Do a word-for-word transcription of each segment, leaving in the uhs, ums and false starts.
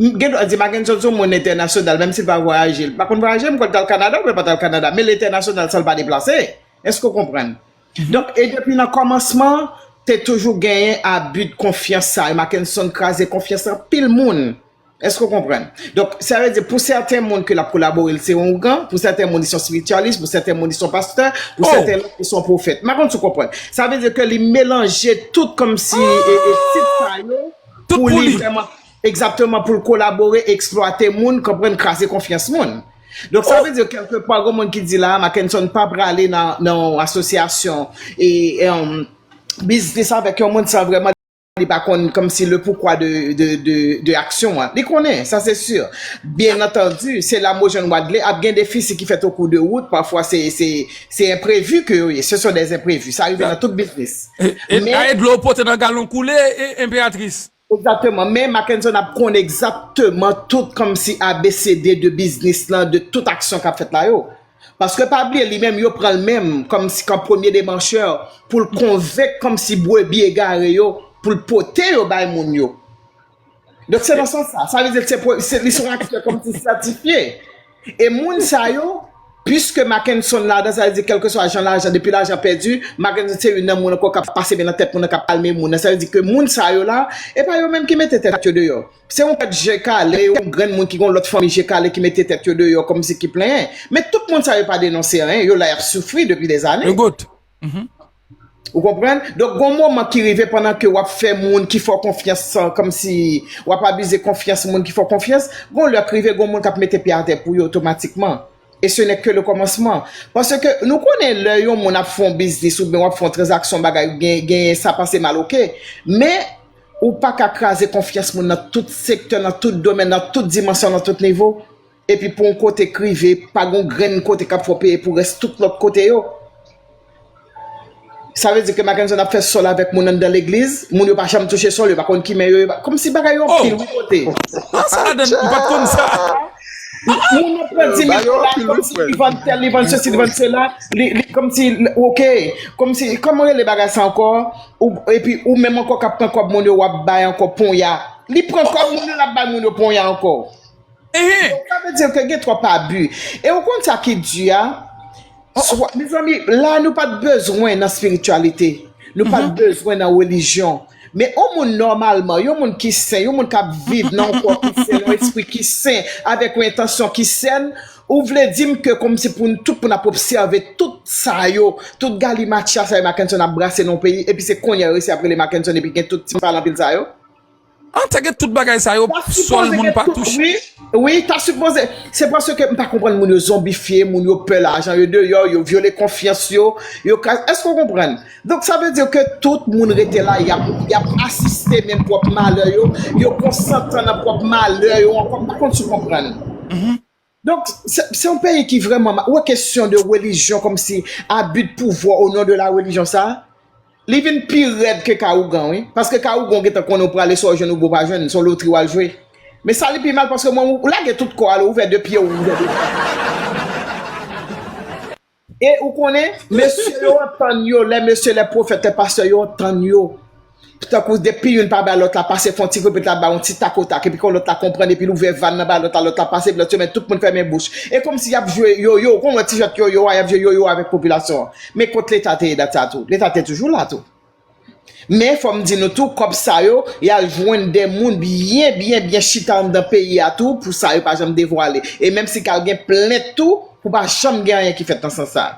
M gen dwa di Mackenson se yon moun entènasyonal, menm si l pa vwayaje. L pa konn vwayaje, m kwè l t al Kanada, oubyen l pa t al Kanada. Men l entènasyonal san l pa deplase. Èske w konprann? Donk, e depi nan kòmansman, te toujou genyen abi de konfyans sa. E Mackenson kraze konfyans anpil moun. Èske w konprann? Donk, sa vle di, pou sèten moun ke l ap kolabore, l se yon ougan, pou sèten moun, li se yon espiritualis, pou sèten moun, li se yon pastè, pou sèten lòt, li se yon pwofèt. M pa konn si w konprann. Sa vle di ke li melanje tout kòmsi e, e tit sa yo pou li vrèman, egzakteman, pou l kolabore, eksplwate moun, konprann, kraze konfyans moun. Donk, sa vle di, kèlkepa, gen moun ki di la, Mackenson pa prale nan, nan yon asosyasyon e, e, biznis avèk yon moun san vrèman li pa konn kòmsi le poukwa de, de, de, de aksyon an. Li konnen, sa se si. Byen antandi, se la m rejwenn Wadley, ap gen de fisi ki fèt o kou de wout, pafwa se, se, se enprevi ke yo ye. Ce sont des imprévus. Sa rive nan tout biznis. E, e, men, dayè dlo w pote nan galon koule, e, enperatris. Egzakteman. Men Mackenson ap konn egzakteman tout kòmsi A B C D de biznis lan, de tout aksyon k ap fèt la yo. Paske pa bliye, li menm, yo pran l menm kòmsi kan premye demanchè pou l konvenk kòmsi brebi egare yo, pou l pote yo bay moun yo. Donk, se nan sans sa. Sa vle di, se, se, li se yon aktè kòmsi sètifye. E moun sa yo, piske Mackenson ladan, sa vle di, kèlkeswa jan lajan, depi lajan pèdi, Mackenson se youn nan moun ankò k ap pase men nan tèt moun nan, k ap kalme moun nan. Sa vle di ke moun sa yo la, e pa yo menm ki mete tèt yo deyò. Se yon kèk je kale, yon grenn moun ki gen lòt fanmi je kale ki mete tèt yo deyò kòmsi ki plenyen. Men tout moun sa yo pa denonse anyen, yo la y ap soufri depi dèzane. Yo gout. Ou konprann? Donk, gon moman ki rive pandan ke w ap fè moun ki fè w konfyans, kòmsi w ap abize konfyans moun ki fè w konfyans, gon lè k rive, gon moun k ap mete pye atè pou yo otomatikman. Et ce n'est que le commencement. Paske nou konnen lè yon moun ap fè yon biznis oubyen w ap fè yon tranzaksyon, bagay gen, genyen sa pase mal, oke. Men, ou pa ka kraze konfyans moun nan tout sektè, nan tout domèn, nan tout dimansyon, nan tout nivo. Epi pou yon kote k rive, pa gon grenn kote k ap fè w peye pou rès tout lòt kote yo. Sa vle di ke Mackenson ap fè sòl avèk moun anndan legliz, moun yo pa janm touche sòl, yo pa konn ki men yo, yo pa, kòmsi bagay yo anpil, wi, kote. Ah, sa ladan, m pa t konn sa. Moun nan pran dis mil dola, kòmsi li vann tèl, li vann sesi, li vann sela, li, li, kòmsi, oke, kòmsi, kòman rele bagay sa ankò? Ou, epi ou menm ankò k ap pran kòb moun yo, w ap bay ankò ponya. Li pran kòb moun yo, l ap bay moun yo ponya ankò. Donk, sa vle di ke gen twòp abi. E ou konn sa ki di a? Swa, mezanmi, la nou pa t bezwen nan espirityalite. Nou pa t bezwen nan relijyon. Men yon moun nòmalman, yon moun ki sen, yon moun k ap viv nan yon kò ki sen, nan yon espri ki sen, avèk yon entansyon ki sèn, ou vle di m ke kòmsi pou n tout pou n ap obsève tout sa yo, tout galimatya sa yo Mackenson ap brase nan yon peyi, epi se kounye a yo resi ap rele Mackenson epi gen tout ti pale anpil sa yo? An, te gen tout bagay sa yo, sòl moun pa touche. Wi, wi, ta sipoze. Se paske m pa konprann moun yo zonbifye, moun yo pè lajan, yo deyò, yo vyole konfyans yo, yo kraze. Èske w konprann? Donk, sa vle di ke tout moun rete la, y ap, y ap asiste menm pwòp malè yo, yo konsantan nan pwòp malè yo ankò. M pa konn si w konprann. Donk, se, se yon peyi ki vrèman ma-, ou wè kesyon de relijyon, kòmsi abi de pouvwa o non de la relijyon sa, li vin pi rèd ke ka ougan, wi. Paske ka ougan, w gentan konnen w prale, sa w jwenn oubyen w pa jwenn, se yon lotri w al jwe. Men sa li pi mal, paske mwen, ou lage tout kò w ale, ou ouvè de pye w, ou ouvè de. E ou konnen, mesye yo antann yo, lè mesye, lè pwofèt, lè pastè yo antann yo. Tankou depi youn pa bay lòt la pase, fè yon ti repet la, bay yon ti takotak, epi kon lòt la konprann, epi l ouvè vàn nan bay lòt la, lòt la pase, epi lòt semèn, tout moun fèmen bouch. E kòmsi y ap jwe yoyo, ou konn wè ti jwèt yoyo a, y ap jwe yoyo avèk popilasyon an. Men kot Leta te ye dat sa tou? Leta te toujou la tou. Men fò m di nou tou, kòb sa yo, y al jwenn de moun byen, byen, byen chita anndan peyi a tou, pou sa yo pa janm devwale. E menm si k al gen plent tou, pou pa janm gen anyen ki fèt nan sans sa.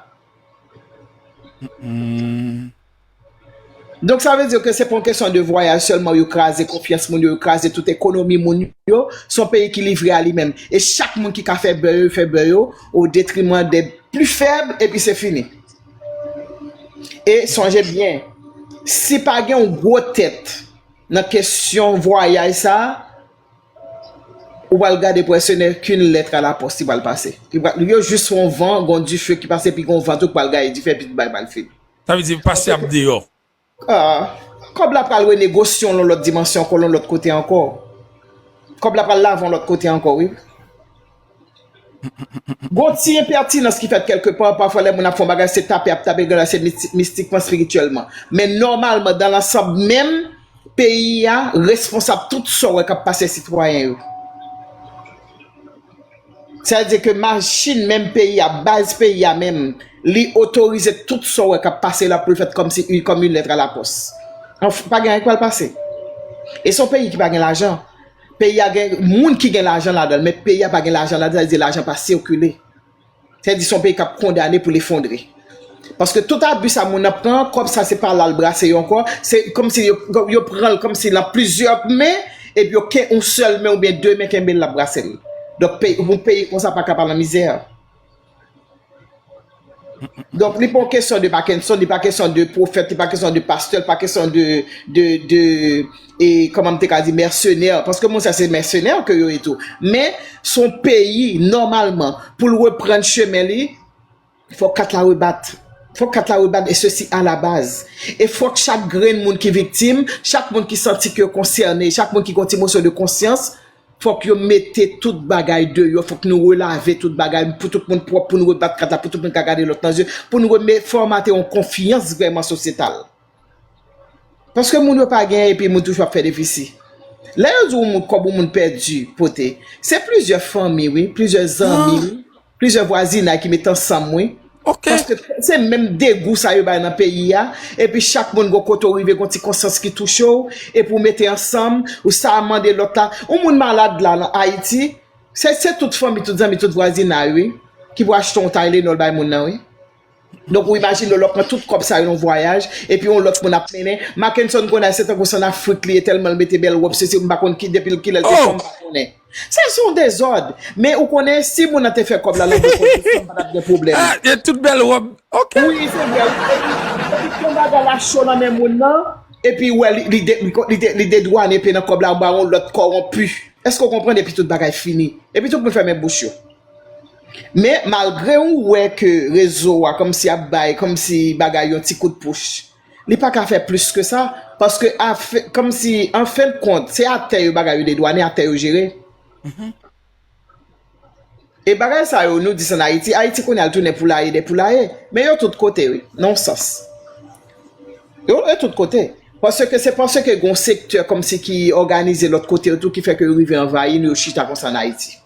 Donk, sa vle di ke se pa yon kesyon de vwayaj sèlman, yo kraze konfyans moun yo, yo kraze tout ekonomi moun yo. Se yon peyi ki livre a li menm. E chak moun ki ka fè bè yo, yo fè bè yo, o detriman de pli fèb, epi se fini. E sonje byen, si pa gen yon gwo tèt nan kesyon vwayaj sa, ou pral gade pou wè ce n'est qu'une lettre à la poste ki pral pase. Li pral, yo jis wè yon van, gon dife ki pase, epi gon van tou ki pral gaye dife, epi bay bal fini. Sa vle di pastè ap deyò. Ah, kòb la pral renegosye yon lòt dimansyon ankò, yon lòt kote ankò. Kòb la pral lave yon lòt kote ankò, wi. Gon ti enpètinans ki fèt kèlkepa, pafwa lè moun ap fè yon bagay, se tape ap tape, gen lè se misti-, mistikman, espirityèlman. Men nòmalman, dans l'ensemble menm, peyi a responsab tout sa w wè k ap pase sitwayen yo. Sa vle di ke machin menm peyi a, baz peyi a menm, li otorize tout sa w wè k ap pase la pou l fèt kòmsi, kòm yon lèt a la pòs. Anf, pa gen anyen k pral pase. E se yon peyi ki pa gen lajan. Peyi a gen moun ki gen lajan ladan l, men peyi a pa gen lajan ladan l, sa vle di lajan pa sikile. Sa vle di se yon peyi k ap kondane pou l efondre. Paske tout abi sa moun nan pran, kòb sa se pa la l brase yo ankò, se kòmsi yo, yo pran l kòmsi nan plizyè men, epi yo ken yon sèl men oubyen de men kenbe l l ap brase l. Donk, peyi, yon peyi konsa pa ka pa nan mizè. Donk, li pa yon kesyon de Mackenson, li pa kesyon de pwofèt, li pa kesyon de pastè, li pa kesyon de, de, de, e, kòman m te ka di, mèsenè. Paske moun sa se mèsenè ke yo ye tou. Men, se yon peyi, nòmalman, pou l reprann chemen li, fòk kat la rebat. Fòk kat la rebat, e sesi a la baz. E fòk chak grenn moun ki viktim, chak moun ki santi ke yo konsène, chak moun ki gen yon ti moso de konsyans, fòk yo mete tout bagay deyò, fòk nou relave tout bagay pou tout moun pwòp, pou nou rebat kat la, pou tout moun ka gade lòt nan zye, pou nou refòmate yon konfyans vrèman sosyetal. Paske moun yo pa gen, epi moun toujou ap fè defisi. Lè yo di yon moun kòb yon moun pèdi pote, se plizyè fanmi, wi, plizyè zanmi, wi, plizyè vwazinay ki met ansanm, wi. Ok. Paske se menm degou sa yo bay nan peyi a, epi chak moun gon kote w rive, gon ti konsyans ki touche w, epi w mete ansanm, ou sa mande lòt la. Yon moun malad la nan Ayiti, se, se tout fanmi, tout zanmi, tout vwazinay, wi, ki pou achte yon Tylenol bay moun nan, wi. Donk, ou imajine w, lè w pran tout kòb sa yo nan vwayaj, epi yon lòt moun ap mennen. Mackenson konnen se tankou se ann Afrik li ye, tèlman l mete bèl wòb, sesi, m pa konn ki, depi kilè l te fè, m pa konnen. Sa se yon dezòd. Men ou konnen, si moun nan te fè kòb la, l antre kòb, m pa t ap gen pwoblèm. Ah, e tout bèl wòb. Ok. Wi, se vre. Epi, epi, yon bagay la cho nan men moun nan, epi, wè, li, li, de, li, de, li dedwanye pye nan kòb la, ba yon lòt kòwonpi. Èske w konprann? Epi tout bagay fini. Epi tout moun fèmen bouch yo. Men malgre ou wè ke rezo a kòmsi ap bay, kòmsi bagay yon ti kout pouch, li pa ka fè plis ke sa, paske a fe-, kòmsi, an fen de kont, se atè yo bagay yo dedwane, atè yo jere. E bagay sa yo, nou di sa an Ayiti, Ayiti kounye a l tounen poulaye de poulaye, men yo tout kote, wi, nan yon sans. Yo, yo tout kote. Paske se paske gen yon sektè kòmsi ki òganize lòt kote yo tou ki fè ke yo rive anvayi nou, yo chita konsa an Ayiti.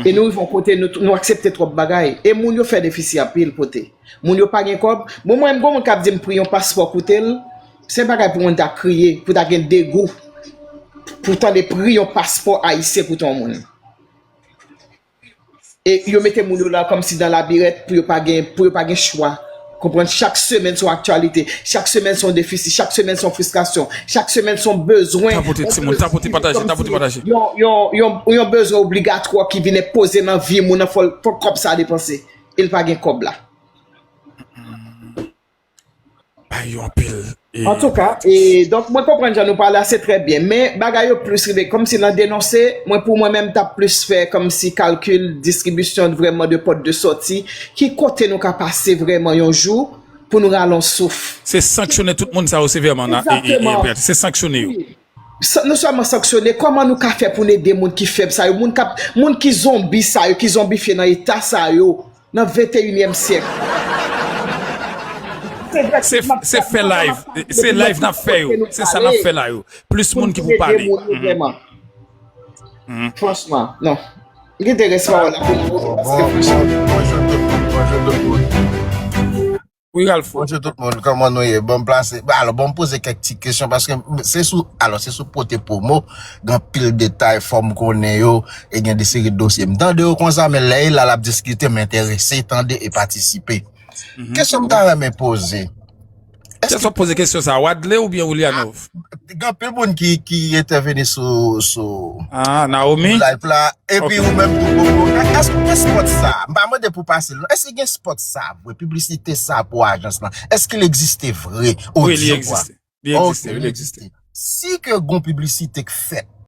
E nou rive yon kote, nou, nou aksepte twòp bagay. E moun yo fè defisi anpil pote. Moun yo pa gen kòb. Bon, mwen, m gon moun k ap di m pri yon paspò koute l, se bagay pou moun ta kriye, pou ta gen degou, pou tande pri yon paspò ayisyen koute yon moun. E yo mete moun yo la kòmsi dan labirent pou yo pa gen, pou yo pa gen chwa. Konprann, chak semèn se yon aktyalite, chak semèn se yon defisi, chak semèn se yon fristrasyon, chak semèn se yon bezwen, tapote yon timoun, bezwen tapote, pataje, tapote, pataje. Yon, yon, yon, yon bezwen obligatwa ki vin enpoze nan vi moun nan, fò, fò kòb sa depanse. E l pa gen kòb la. Bay yo anpil. Antouka, e, donk, mwen konprann jan nou pale a, se trè byen. Men, bagay yo plis rive. Kòmsi nan denonse, mwen, pou mwen menm, m t ap plis fè kòmsi kalkil, distribisyon vrèman de pòt de sòti. Ki kote nou ka pase vrèman yon jou pou nou rale yon souf? Se sanksyone tout moun sa yo sevèman, e, e, e, se sanksyone yo. Sa, nou sèlman sanksyone, kòman nou ka fè pou n ede moun ki fèb sa yo, moun k ap, moun ki zonbi sa yo, ki zonbifye nan eta sa yo, nan venteyinyèm syèk? Se, se fè live, se live n ap fè yo, se sa n ap fè la yo. Plis moun ki pou pale. Franchman, non. Kite rès pawòl la pou nou, paske franchman. Bonjou tout moun, bonjou tout moun. Wi, Ralph. Bonjou tout moun, kòman nou ye? Bon, m plase. Alò, bon, m poze kèk ti kesyon, paske se sou, alò, se sou pote pwomo, gen anpil detay, fò m konnen yo, e gen de seri de dosye. M tande yo konsa, men lè e la l ap diskite, m enterese tande e patisipe. Kesyon m ta renmen poze. Èske w ap poze kesyon sa a Wadley oubyen Willianov? Gen anpil moun ki, ki entèveni sou, sou, ah, Naomi? Sou live la. Epi ou menm tou, Bobo. Èske gen spot sa? M pa mande pou pase l, non. Èske gen spot sa vre? Piblisite sa pou ajans lan? Èske l egziste vre? Wi, li egziste. Li egziste, wi, li egziste. Si ke gon piblisite k fèt,